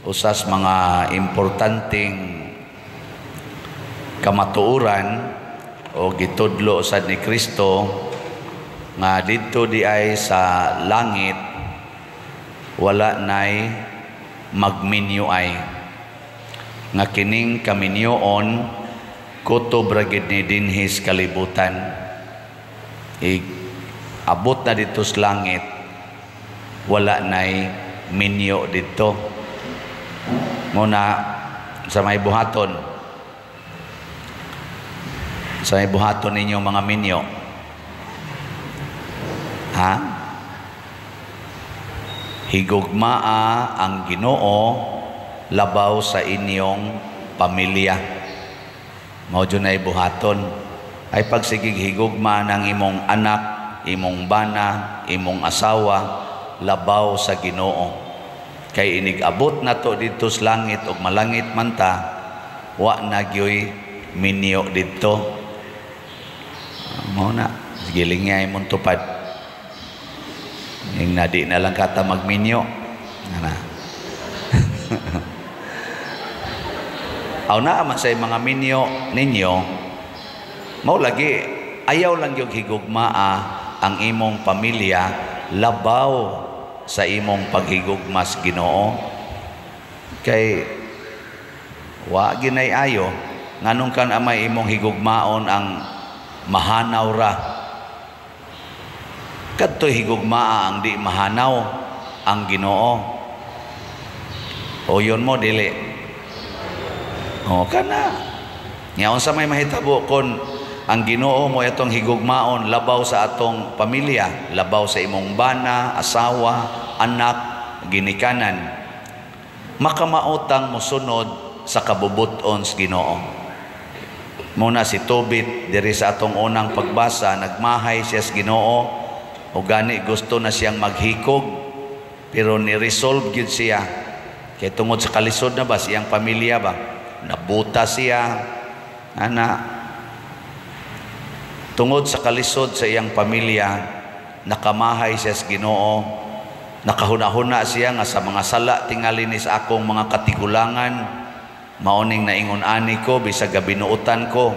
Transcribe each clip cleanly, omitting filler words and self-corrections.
Usas mga importanteng kamatuoran o gitudlo sad ni Kristo nga didto di ay sa langit wala nay magminyo ay nga kining kaminyoon kutob ra gid ni dinhi sa kalibutan. Ig abot na didto sa langit, wala nay minyo didto. Muna sa may buhaton, sa may buhaton ninyo mga minyo, ha? Higugmaa ang Ginoo labaw sa inyong pamilya. Mao jud nay buhaton. Ay pagsigig higugma ng imong anak, imong bana, imong asawa labaw sa Ginoo. Kay inig abot na to didto sa langit og malangit man ta, wa na gyoy minyo didto. Mao na giling nga imong tupad. Ing na di na lang kata magminyo. Ana. Aw naa man say mga minyo ninyo, mao lagi ayaw lang gyud higugmaa ang imong pamilya labaw sa imong paghigugma sa Ginoo. Kay wa ginay ayo nganong kan amay imong higugmaon ang mahanaw ra. Kadto'y higugmaa ang di mahanaw ang Ginoo. O yun mo dili. O kana. Nya unsa may mahitabo kon ang Ginoo mo atong higugmaon labaw sa atong pamilya, labaw sa imong bana, asawa, anak, ginikanan. Makamaotang mosunod sa kabubuton sa Ginoo. Muna si Tobit diri sa atong unang pagbasa, nagmahay siya sa Ginoo o gani gusto na siyang maghikog, pero ni-resolve gyud siya. Kay tungod sa kalisod na ba siyang pamilya ba, nabuta siya, ana. Tungod sa kalisod sa iyang pamilya, nakamahay siya sa Ginoo, nakahuna-huna siya nga sa mga sala tingali ni sa akong mga katigulangan, maoning naingon ani ko bisag gabinuotan ko,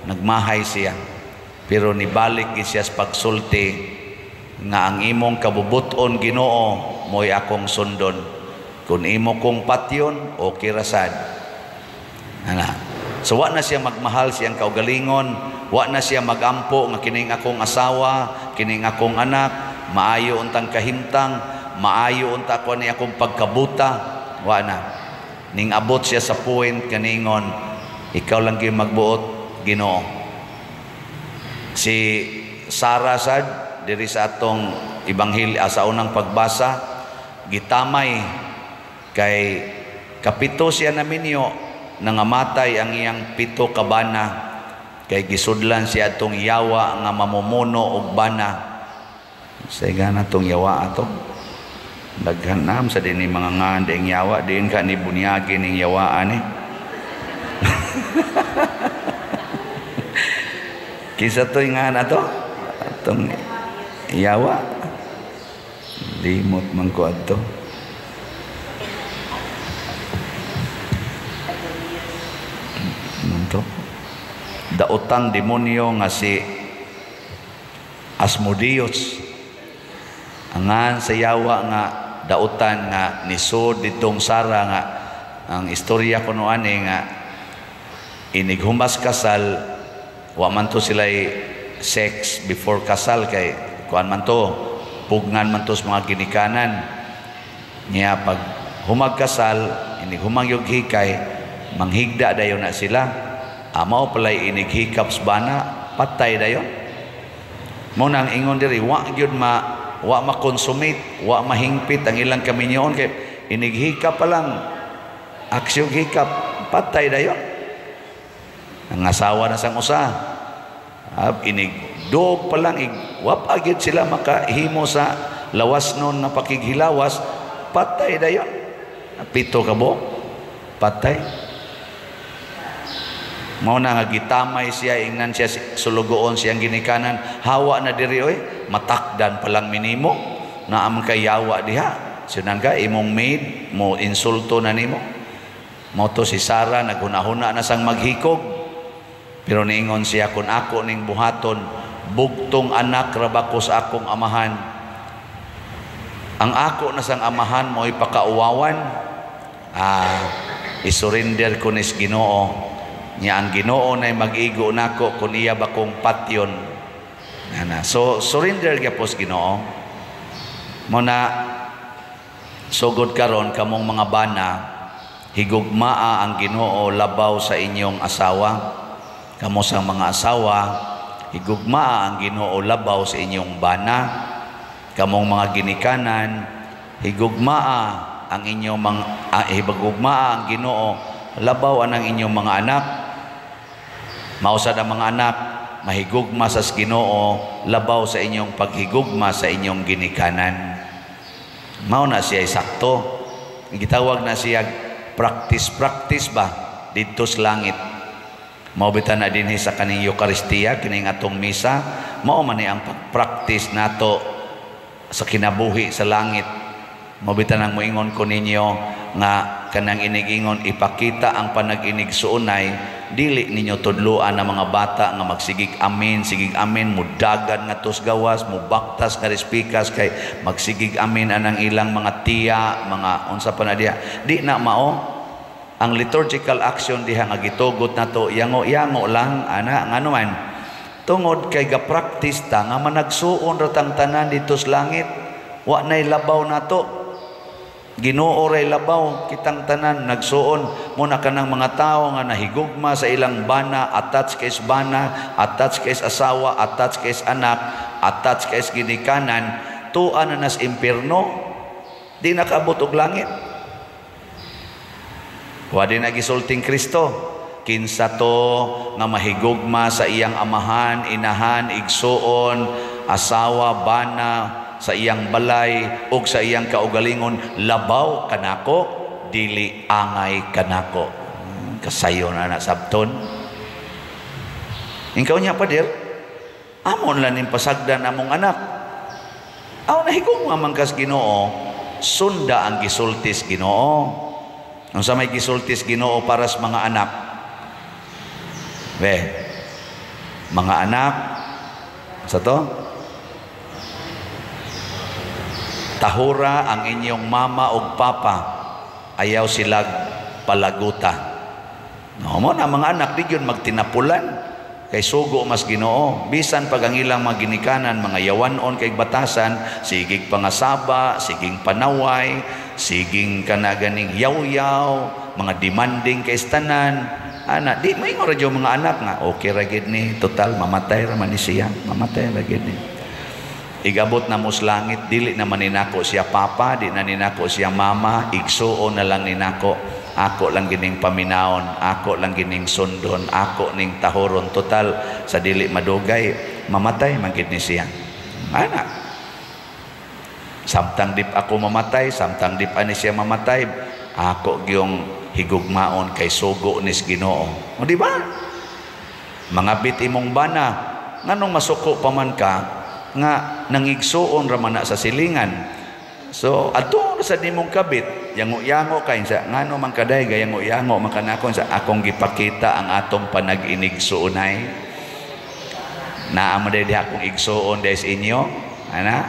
nagmahay siya. Pero nibalik gid siya sa pagsulti nga ang imong kabubuton Ginoo mo'y akong sundon. Kung imo kong patyon, okay ra sad. Ana. So wa na siya magmahal siyang kaugalingon, wa na siya magampo nga kining akong asawa, kining akong anak, maayo untang kahimtang, maayo unta ko ni akong pagkabuta, wa na. Ning abot siya sa point kaningon, ikaw lang gyud magbuot Ginoo. Si Sara sad diri sa atong ebanghelyo sa unang pagbasa, gitamay kay kapito siya na minyo, nangamatay ang iyang 7 ka bana kay gisudlan siya atong yawa nga mamumuno og bana. Sa gana tong yawa ato, daghan nam sa dinhi mga ngan ding yawa diin ka ni bunyagi ning yawa ani. Kinsa toy ngan ato atong yawa, limot man ko adto. Daotang demonyo nga si Asmodeus, angan sa yawa nga daotan nga nisod ditong Sara nga ang istorya kuno ani nga inighumas kasal, wa man to sila'y sex before kasal kay kuan man to, pugngan man to sa mga ginikanan niya. Pag humag kasal, inighumang yung hikay, manghigda dayon na sila. Amaw pala'y inighikap sa bana, patay dayon. Muna ang ingon diri, wa gyud ma, wa makonsumate, wa mahingpit ang ilang kaminyoon kay inighikap pa lang, aksyon hikap, patay dayon. Ang asawa na sang usa, inigdog pa lang, wa pa gyud sila makahimo sa lawas nun na pakighilawas, patay dayon. 7 ka buok, patay. Mao na nga gitamay siya, ingnan siya sulugoon siyang ginikanan, hawa na diri oy, matakdan pa lang minimo, naam kay yawa diha. Sunan ka imong maid mo insulto na nimo. Mao to si Sarah naghuna-huna na sang maghikog. Pero niingon siya, "Kung ako ning buhaton, bugtong anak ra ba ko sa akong amahan? Ang ako na sang amahan mo'y pakauwawan. Ah, isurrender ko nis Ginoo. Nya ang Ginoo na mag-igo nako kung iya ba kong patyon." Ana. So surrender gyapon sa Ginoo. Mo na sugod karon, kamong mga bana, higugmaa ang Ginoo labaw sa inyong asawa. Kamo sa mga asawa, higugmaa ang Ginoo labaw sa inyong bana. Kamong mga ginikanan, higugmaa ang inyong mga higugmaa ang Ginoo labaw anang inyong mga anak. Mao sad ang mga anak, mahigugma sa Ginoo labaw sa inyong paghigugma sa inyong ginikanan. Mao na siya sakto. Gitawag na siya practice practice ba didto sa langit. Mao bitaw na dinhi sa kaning Eukaristiya, kining atong misa, mao man ni ang pag-practice nato sa kinabuhi sa langit. Mao bitaw nang moingon ko ninyo nga kanang inigingon ipakita ang panag-inigsuonay, dili ninyo tudloan ang mga bata nga magsigig amin, sigig amin, mudagan nga tos gawas, mubaktas nga respikas kay magsigig amin anang ilang mga tiya, mga unsa pa na diha. Di na mao ang liturgical action diha nga gitugot nato, yango-yango lang ana. Ngano man? Tungod kay ga-practice ta nga managsuon ra tang tanan didto sa langit. Wa nay labaw nato, Ginoo ray labaw, kitang tanan nagsuon. Mo na kanang mga tawo nga nahigugma sa ilang bana, attached kay bana, attached kay asawa, attached kay anak, attached kay ginikanan, tua na nas impierno, di nakaabot og langit. Wa din na gisulting Kristo, kinsa to nga mahigugma sa iyang amahan, inahan, igsuon, asawa, bana, sa iyang balay ug sa iyang kaugalingon labaw kanako, dili angay kanako. Kasayo na na sabton. Ikaw niya, pader, amon lang ning pasagdan among anak. Aw, nahigugma man kas Ginoo, sunda ang gisultis Ginoo. Unsa may gisultis Ginoo para sa mga anak? Be, mga anak, sa to? Tahura ang inyong mama ug papa, ayaw silag palaguta. No, mo na mga anak di gyud magtinapulan kay sugo mas Ginoo. Bisan pag ang ilang mga ginikanan mga yawanon kay batasan, sigig pangasaba, siging panaway, siging kanaganing yaw-yaw, mga demanding kay tanan ana, di maingon ra mga anak nga okay ra gid ni, total mamatay ra man ni siya, mamatay ra gid ni. Igabot na mo sa langit, dili na man ninako siya papa, di na ninako siya mama, igsuon na lang ninako. Ako lang gining paminaon, ako lang gining sundon, ako ning tahoron. Total sa dili madugay, mamatay man gid ni siya. Ana. Samtang dip ako mamatay, samtang dip ani siya mamatay, ako gyung higugmaon kay sugo nis Ginoo. O di ba? Mga bit imong bana, nganong masuko pa man ka nga nangigsuon ra man na sa silingan. So adto sa nimong kabit, yango-yango kay sa ngano man kaday gayango-yango man kanako sa akong gipakita ang atong panag-inigsuonay. Naa mo day diha akong igsuon day sa inyo, ana.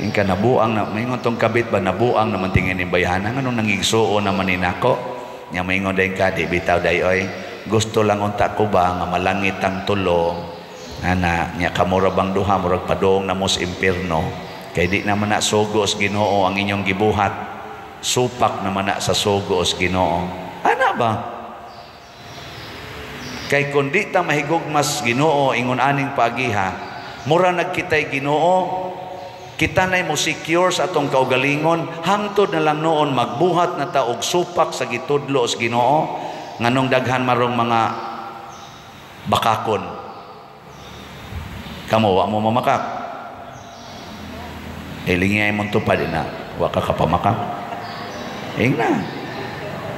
Ingka nabuang na maingon tong kabit ba, nabuang naman tingin ni bayhana, nganong nangigsuon naman ni nako. Nya maingon day ka, di bitaw day oy. Gusto lang unta ko ba nga malangit ang tulo. Ana, nya kamo ra bang duha murag padung na mo sa impierno. Kay di naman na sugo sa Ginoo ang inyong gibuhat. Supak naman na sa sugo sa Ginoo. Ana ba? Kay kun di ta mahigugmas Ginoo ingon aning paagiha, mura nagkitay Ginoo, kita na'y mo secure sa atong kaugalingon, hangtod na lang noon magbuhat na ta og supak sa gitudlo sa Ginoo, nganong daghan marong mga bakakon. Kamo wa mo mamakak. Ilingay mong tupad na, wa ka kapamakak. Ingna.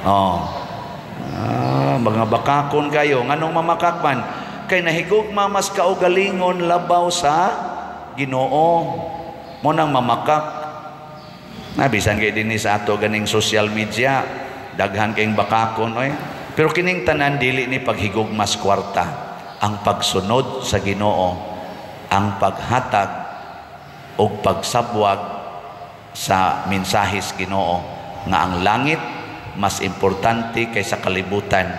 Oh. Ah, mga bakakon kayo, nganong mamakak man? Kay nahigugma mas kaugalingon labaw sa Ginoo. Mo nang mamakak. Na bisan kay dinhi sa ato ganing social media, daghan kayong bakakon oy. Pero kining tanan dili ni paghigugmas kwarta. Ang pagsunod sa Ginoo, ang paghatag og pagsabwag sa mensahis Ginoo nga ang langit mas importante kaysa kalibutan.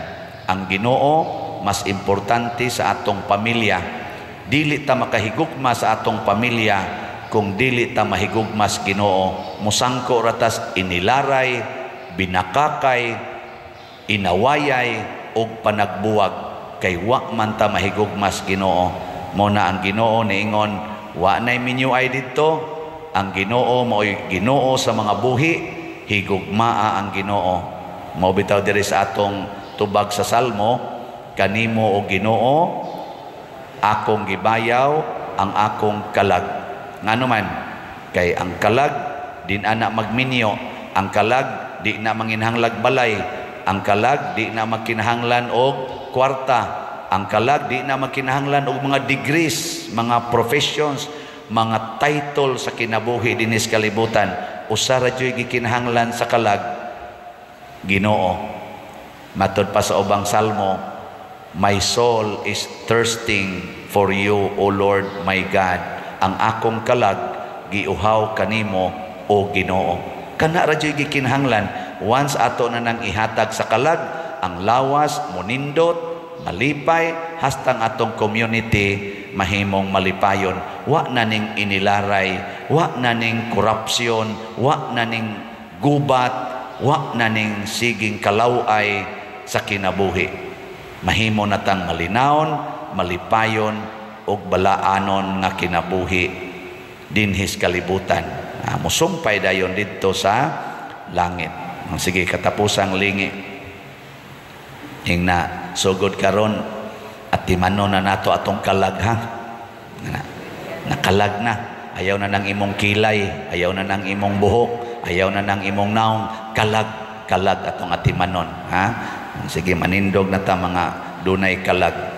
Ang Ginoo mas importante sa atong pamilya. Dili ta makahigugma sa atong pamilya kung dili ta mahigugma sa Ginoo. Musangko ra tas inilaray, binakakay, inawayay og panagbuwag kay wa man ta mahigugma sa Ginoo. Mo na ang Ginoo niingon, wa nay minyo ay didto. Ang Ginoo mao'y Ginoo sa mga buhi, higugmaa ang Ginoo. Mao bitaw diri sa atong tubag sa Salmo, "Kanimo, o Ginoo, akong gibayaw ang akong kalag." Ngano man? Kay ang kalag di na magminyo, ang kalag di na manginhanglag balay, ang kalag di na magkinahanglan og kwarta, ang kalag di na magkinahanglan og mga degrees, mga professions, mga title sa kinabuhi dinis kalibutan. Usa ra juy gikinahanglan sa kalag, Ginoo. Matod pa sa ubang salmo, "My soul is thirsting for you, O Lord my God." Ang akong kalag giuhaw kanimo, O Ginoo. Kana ra juy gikinahanglan. Once ato na nang ihatag sa kalag, ang lawas monindot, malipay, hastang atong community mahimong malipayon. Wa na ning inilaray, wa na ning korupsyon, wa na ning gubat, wa na ning siging kalaway sa kinabuhi. Mahimo na tang malinawon, malipayon ug balaanon nga kinabuhi dinhis kalibutan. Musumpay dayon didto sa langit. Sige, katapusang lingi. Hingna, sugod karon atimanon na nato atong kalag, ha. Na, nakalag na. Ayaw na ng imong kilay, ayaw na ng imong buhok, ayaw na ng imong naong, kalag, kalag atong atimanon, ha. Sige, manindog na ta mga dunay kalag.